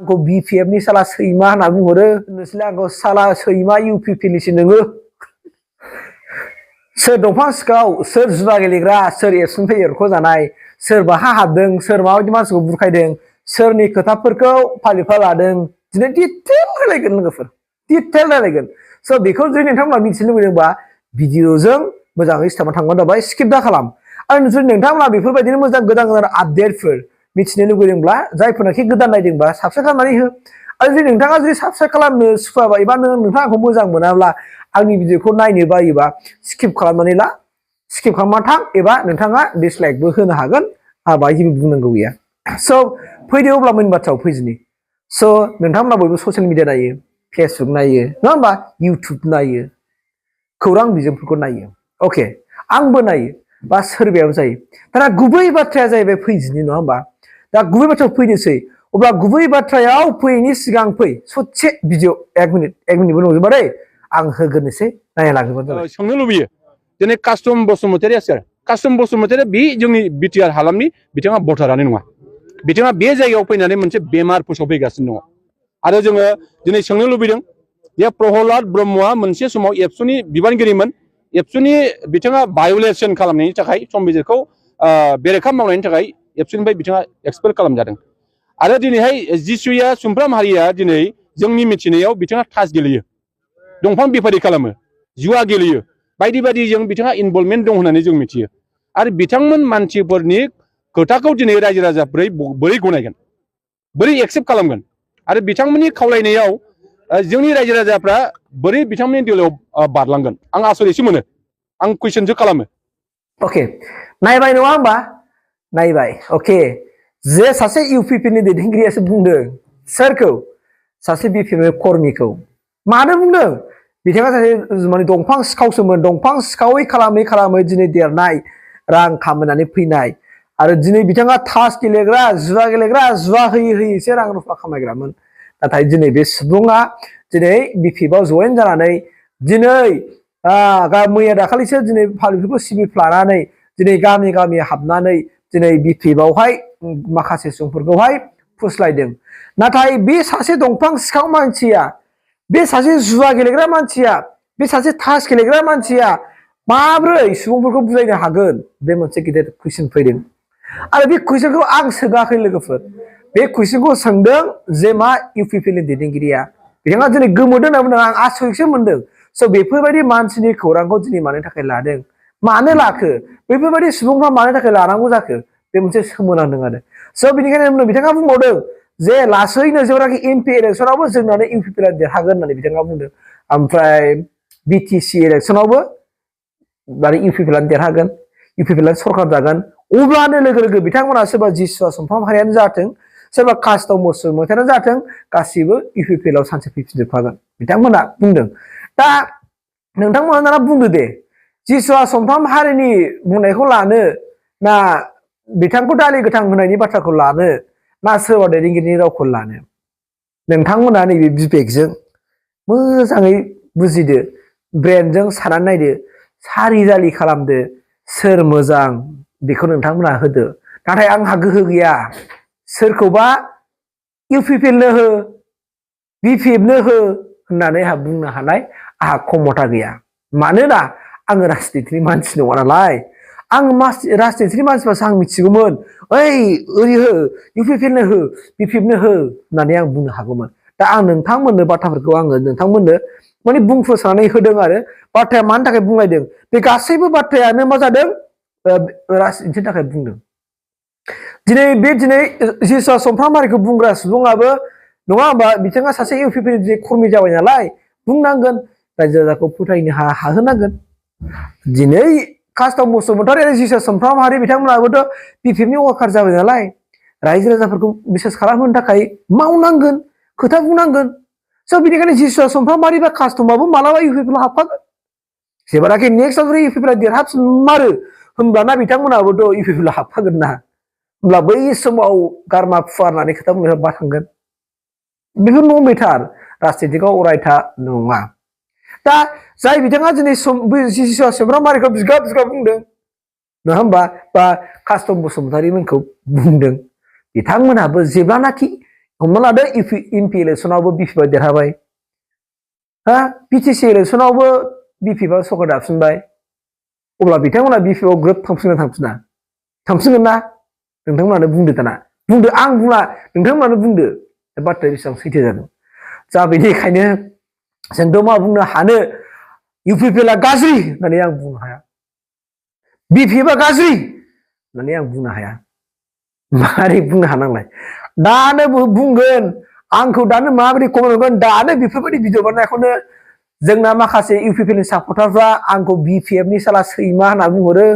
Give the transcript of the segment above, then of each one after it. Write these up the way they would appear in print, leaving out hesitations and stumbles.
आंखौ BPF नि साला सैमा होनना बुंहरो नोंसोरलाय आंखौ साला सैमा UPPL निसो नोङो सोर दंफां सिखाव सोर जुवा गेलेग्रा सोर एबसुनिफ्राय एरख'जानाय सोर बाहा हाबदों सोर माबायदि मानसिखौ बुरखायदों सोरनि खोथाफोरखौ फालिफा लादों दिनै डिटेल रायलायगोन लोगोफोर डिटेल रायलायगोन स' बेखौ जुदि नोंथांमोना मिथिनो लुबैदोंबा भिडिअजों मोजाङै सिथाबना थांबानो जाबाय स्किप दा खालाम आरो जुदि नोंथांमोना बेफोरबायदिनो मोजां गोदान आपडेटफोर मिथिनो लुबैदोंब्ला जायफोरनाखि गोदान नायदोंबा साबस्क्राइब खालामनानै हो आरो जुदि नोंथाङा जुदि साबस्क्राइब खालामनो सुखुवाबा एबा नोंथाङा आंखौ मोजां मोनाब्ला आंनि भिडिअखौ नायनो बायोबा स्किप खालामनानै ला स्किप खालामना थां एबा नोंथाङा डिसलाइकबो होनो हागोन आंहा जेबो बुंनांगौ गैया स' फैदो अब्ला मेन बाथ्रायाव फैदिनि स' नोंथांमोना बयबो ससियेल मिडिया नायो फेसबुक नायो नङा होमबा इउटुब नायो खौरां बिजोंफोरखौ नायो अके आंबो नायो बा सोरबायाबो जायो दाना गुबै बाथ्राया जाहैबाय फैदिनि नङा होमबा दा गुबै बाथ्रायाव फैनोसै अब्ला गुबै बाथ्रायाव फैनायनि सिगां फै ससे भिडिअ एक मिनिटबो नंजोबा दै आं होग्रोनोसै नायना लाग्रोबानो जाबाय सोंनो लुबैयो दिनै कास्टम बसुमतारी कास्टम बसुमतारी बे जोंनि बिटिआर हालामनि बिथाङा भटारानो नङा बिथाङा बे जायगायाव फैनानै मोनसे बेमार फोसावफैगासिनो दङ आरो जोङो दिनै सोंनो लुबैदों जे प्रहलाद ब्रह्मआ मोनसे समाव एबसुनि बिबानगिरिमोन एबसुनि बिथाङा भाय'लेसन खालामनायनि थाखाय संबिजिरखौ बेरेखा मावनायनि थाखाय एबसुनिफ्राय बिथाङा एक्सपेल खालामजादों आरो दिनैहाय जिसुया सुमफ्राम हारिया दिनै जोंनि मिथिनायाव बिथाङा थास गेलेयो दंफां बेफारि खालामो जुवा गेलेयो बायदि बायदिजों बिथाङा इनभल्भमेन्ट दं होननानै जों मिथियो आरो बिथांमोन मानसिफोरनि खोथाखौ दिनै रायजो राजाफोरा बोरै गनायगोन बोरै एक्सेप्ट खालामगोन आरो बिथांमोननि खावलायनायाव जोंनि रायजो राजाफ्रा बोरै बिथांमोननि दिलाव बारलांगोन आं आसरितसो मोनो आं कुइसनसो खालामो अके नायबाय नङा होमबा नायबाय अके जे सासे UPPL नि दैदेनगिरियासो बुंदों सोरखौ सासे BPF कर्मिखौ मानो बुंदों बिथाङा सासे माने दंफां सिखावसोमोन दंफां सिखावै खालामै दिनै देरनाय रां खामायनानै फैनाय आरो दिनै बिथाङा थास गेलेग्रा जुवा होयैसो रां रुफा खामायग्रामोन नाथाय दिनै बे सुबुङा दिनै BPF आव जयेन जानानै दिनै मैया दाखालिसो दिनै फालिफोरखौ सिबिफ्लानानै दिनै गामि हाबनानै दिनै BPF आवहाय माखासे सुबुंफोरखौहाय फुस्लायदों नाथाय बे सासे दंफां सिखाव मानसिया बे सासे जुवा गेलेग्रा मानसिया बे सासे थास गेलेग्रा मानसिया माब्रै सुबुंफोरखौ बुजायनो हागोन बे मोनसे गिदिर कुइसन फैदों आरो बे कुइसनखौ आं सोङाखै लोगोफोर बे कुइसनखौ सोंदों जे मा UPPL नि दैदेनगिरिया बिथाङा दिनै गोमोदों होनना बुंदों आं आसरितसो मोनदों स' बेफोरबायदि मानसिनि खौरांखौ दिनै मानो थाखाय लादों मानो लाखो बेफोरबायदि सुबुंफ्रा मानो थाखाय लानांगौ जाखो बे मोनसे सोमोनांदों आरो स' बेनिखायनो बिथाङा बुंबावदों जे लासैनो जेब्लाखि MP इलेक्सनावबो जोंनानो UPPL आ देरहागोन होननानै बिथाङा बुंदों ओमफ्राय BTC इलेक्सनावबो माने UPPL आनो देरहागोन UPPL आनो सरकार जागोन अब्लानो लोगो बिथांमोना सोरबा जिसुवा सुमफ्राम हारियानो जाथों सोरबा कास्टम बसुमतारियानो जाथों गासिबो UPPL आव सानसे फैफिनजोबखागोन बिथांमोना बुंदों दा नोंथांमोना दाना बुंदो दे जिसुवा सुमफ्राम हारिनि बुंनायखौ लानो ना बिथांखौ दालि गोथां होनायनि बाथ्राखौ लानो ना सोरबा दैदेनगिरिनि रावखौ लानो नोंथांमोना नैबे बिबेकजों मोजाङै बुजिदो ब्रेनजों साननानै नायदो सारि जालि खालामदो सोर मोजां बेखौ नोंथांमोना होदो नाथाय आंहा गोहो गैया सोरखौबा UPPL नो हो BPF नो हो होननानै आंहा बुंनो हानाय आंहा क्षमता गैया मानोना आङो राजनितिनि मानसि नङा नालाय आं राजनितिनि मानसिबासो आं मिथिगौमोन ओइ ओरै हो UPPL नो हो BPF नो हो होननानै आं बुंनो हागौमोन दा आं नोंथांमोननो बाथ्राफोरखौ आङो नोंथांमोननो माने बुंफोरसानानै होदों आरो बाथ्राया मानि थाखाय बुंलायदों बे गासैबो बाथ्रायानो मा जादों राजनितिनि थाखाय बुंदों दिनै जिसुवा सुमफ्राम हारिखौ बुंग्रा सुबुङाबो नङा होमबा बिथाङा सासे UPPL नि कर्मि जाबाय नालाय बुंनांगोन रायजो राजाखौ फोथायनो हाहोनांगोन दिनै कास्टम बसुमतारी आरो जिसुवा सुमफ्राम हारि बिथांमोनाबोथ' BPF नि वार्कार जाबाय नालाय रायजो राजाफोरखौ बिसास खालामहोनो थाखाय मावनांगोन खोथा बुंनांगोन स' बेनिखायनो जिसुवा सुमफ्राम हारि बा कास्टमाबो मालाबा UPPL आव हाबफागोन जेब्लानाखि नेक्स्टआव जुदि UPPL आ देरहाफिनमारो होमब्लाना बिथांमोनाबोथ' UPPL आव हाबफागोन ना होमब्ला बै समाव गारमा फुवारनानै खोथा बुंनो बा थांगोन बेफोर नंबैथार राजनितिकआव अरायथा नङा दा जाय बिथाङा दिनै जिसुवा सुमफ्राम हारिखौ बिगा बुंदों नङा होमबा बा कास्टम बसुमतारी मोनखौ बुंदों बिथांमोनाबो जेब्लानाखि हमना लादो एमपि इलेक्सनावबो बिपिएफआ देरहाबाय हा बिटिसि इलेक्सनावबो बिपिएफआ सरकार दाफिनबाय अब्ला बिथांमोना बिपिएफआव ग्रोब थांफिनगोन ना नोंथांमोनानो बुंदो दाना बुंदो आं बुङा नोंथांमोनानो बुंदो बाथ्राया बेसेबां सैथो जादों जा बेनिखायनो जोंथ' मा बुंनो हानो इउपिपिएलआ गाज्रि होननानै आं बुंनो हाया बिपिएफआ गाज्रि होननानै आं बुंनो हाया मारै बुंनो हानांलाय दानो बुंगोन आंखौ दानो माबोरै कमेन्ट हरगोन दानो बेफोरबायदि भिडिअ बानायनायखौनो जोंना माखासे इउपिपिएलनि सापर्टारफ्रा आंखौ बिपिएफनि साला सैमा होनना बुंहरो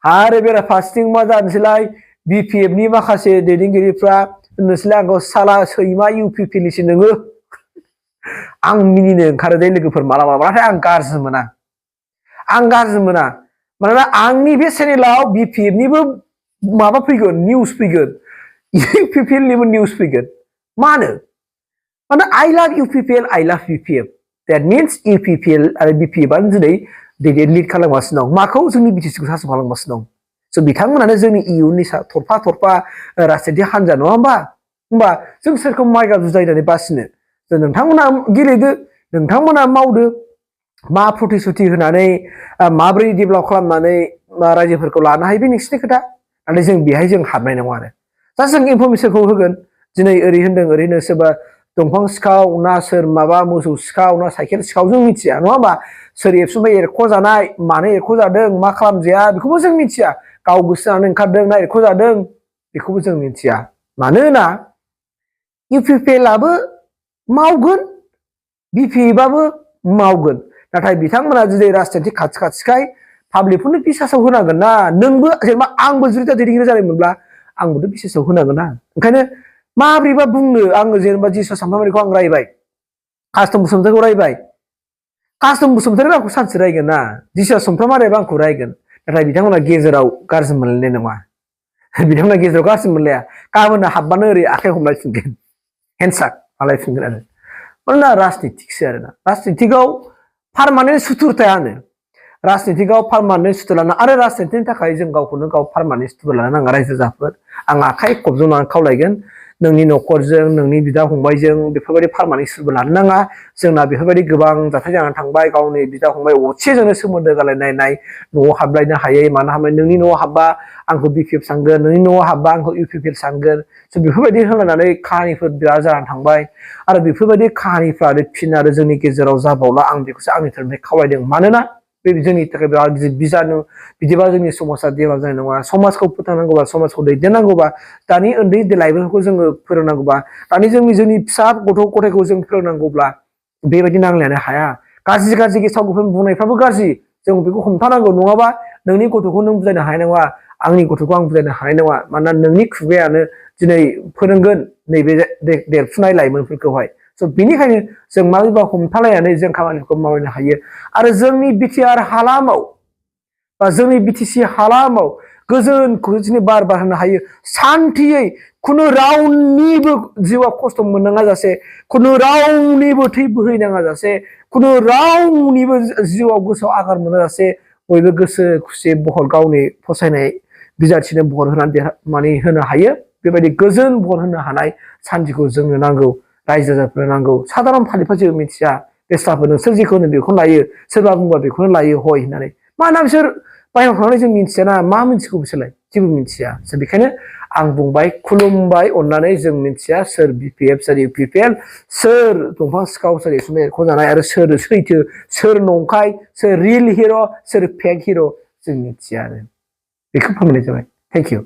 आरो बेराफारसेथिं मा जानोसैलाय बिपिएफनि माखासे दैदेनगिरिफ्रा होननोसैलाय आंखौ साला सैमा इउपिपिएलनिसो नोङो आं मिनिनो ओंखारो दे लोगोफोर मालाबा नाथाय आं गाज्रि मोना मानोना आंनि बे चेनेलाव बिपिएफनिबो माबा फैगोन निउस फैगोन इउपिपिएलनिबो निउस फैगोन मानो माने आइ लाभ इउपिपिएल आइ लाभ बिपिएफ दैट मीन्स इउपिपिएल आरो बिपिएफआनो दिनै लिड खालामगासिनो दं माखौ जोंनि बिटिसिखौ सासन खालामगासिनो दं स' बिथांमोनानो जोंनि इयुननि थरफा राजनितिक हान्जा नङा होमबा जों सोरखौ माइगा जुजायनानै बासिनो जों नोंथांमोना गेलेदो नोंथांमोना मावदो मा प्रतिश्रुति होनानै माबोरै डेभेलप खालामनानै रायजोफोरखौ लानो हायो बे नोंसिनि खोथा नाथाय जों बेहाय जों हाबनाय नङा आरो जास्ट जों इनफरमेसनखौ होगोन दिनै ओरै होनदों ओरैनो सोरबा दंफां सिखाव ना सोर माबा मोसौ सिखाव ना साइकेल सिखाव जों मिथिया नङा होमबा सोर एबसुनिफ्राय एरख'जानाय मानो एरख'जादों मा खालामजाया बेखौबो जों मिथिया गाव गोसो जानानै ओंखारदों ना एरख'जादों बेखौबो जों मिथिया मानोना इउपिपिएलआबो मावगोन बिपिएफआबो मावगोन नाथाय बिथांमोना जुदि राजनितिक खाथिखाय पाब्लिकफोरनो बिसासाव होनांगोन ना नोंबो जेनेबा आंबो जुदि दा दैदेनगिरि जानायमोनब्ला आंबोथ' बिसासाव होनांगोन ना ओंखायनो माबोरैबा बुंनो आङो जेनेबा जिसु सामफ्रामबारिखौ आं रायबाय कास्टम बसुमतारिखौ रायबाय कास्टम बसुमतारिखौ आंखौ सानसे रायगोन ना जिसु सामफ्रामबारियाबो आंखौ रायगोन नाथाय बिथांमोना गेजेराव गाज्रि मोनलायनाय नङा बिथांमोना गेजेराव गाज्रि मोनलाया गाबोननो हाबबानो ओरै आखाइ हमलायफिनगोन हेन्डसाक लायफिनगोन आरो मानोना राजनितिकसो आरोना राजनितिकआव पारमानेन्ट सुथुर थायानो राजनितिकआव पारमानेन्ट सुथुर लाना आरो राजनितिकनि थाखाय जों गावखौनो गाव पारमानेन्ट सुथुर लानो नाङा रायजो राजाफोर आं आखाइ खबजबनानै खावलायगोन नोंनि न'खरजों नोंनि बिदा फंबायजों बेफोरबायदि पारमानेन्ट सुथुर लानो नाङा जोंना बेफोरबायदि गोबां जाथाय जानानै थांबाय गावनि बिदा फंबाय असेजोंनो सोमोन्दो गालायनाय न'आव हाबलायनो हायै मानो हाबाय नोंनि न'आव हाबबा आंखौ बिपिएफ सानगोन नोंनि न'आव हाबबा आंखौ इउपिपिएल सानगोन स' बेफोरबायदि होलायनानै काहानिफोर बिराद जानानै थांबाय आरो बेफोरबायदि काहानिफ्रा आरो फिन आरो जोंनि गेजेराव जाबावला आं बेखौसो आंनि धोरोमनिफ्राय खावलायदों मानोना बे जोंनि थाखाय बिराद गिदिर बिजानु बिदिबा जोंनि समाजा डेभेलप जानाय नङा समाजखौ फोथांनांगौबा समाजखौ दैदेननांगौबा दानि उन्दै लाइमोनफोरखौ जोङो फोरोंनांगौबा दानि जोंनि फिसा गथ' गथायखौ जों फोरोंनांगौब्ला बेबायदि नांलायानो हाया गाज्रि गेसाव गोफोन बुंनायफ्राबो गाज्रि जों बेखौ हमथानांगौ नङाबा नोंनि गथ'खौ नों बुजायनो हानाय नङा आंनि गथ'खौ आं बुजायनो हानाय नङा मानोना नोंनि खुगायानो दिनै फोरोंगोन नैबे देरफुनाय लाइमोनफोरखौहाय स' बेनिखायनो जों माबोरैबा हमथालायनानै जों खामानिखौ मावनो हायो आरो जोंनि बिटिआर हालामाव बा जोंनि बिटिसि हालामाव गोजोनखौ दिनै बार होनो हायो सान्थियै खुनु रावनिबो जिउआ खस्थ' मोननाङा जासे खुनु रावनिबो थै बोहैनाङा जासे खुनु रावनिबो जिउआव गोसोआव आघात मोना जासे बयबो गोसो खुसि बहर गावनि फसायनाय बिजाथिनो बहर होनानै माने होनो हायो बेबायदि गोजोन बहर होनो हानाय सान्थिखौ जोंनो नांगौ रायजो राजाफोरनो नांगौ साधारन पाब्लिकफ्रा जेबो मिथिया बेस्राफोर नोंसोर जेखौ होनो बेखौनो लायो सोरबा बुंबा बेखौनो लायो हय होननानै मानोना बिसोर बाहेरायाव थांनानै जों मिथियाना मा मिथिगौ बिसोरलाय जेबो मिथिया बेखायनो आं बुंबाय खुलुमबाय अननानै जों मिथिया सोर बिपिएफ सोर इउपिपिएल सोर दंफां सिखाव सोर एबसुनिफ्राय एरख'जानाय आरो सोर सैथो सोर नंखाय सोर रियेल हिर' सोर फेक हिर' जों मिथिया आरो बेखौ फोरमायनाय जाबाय थेंक इउ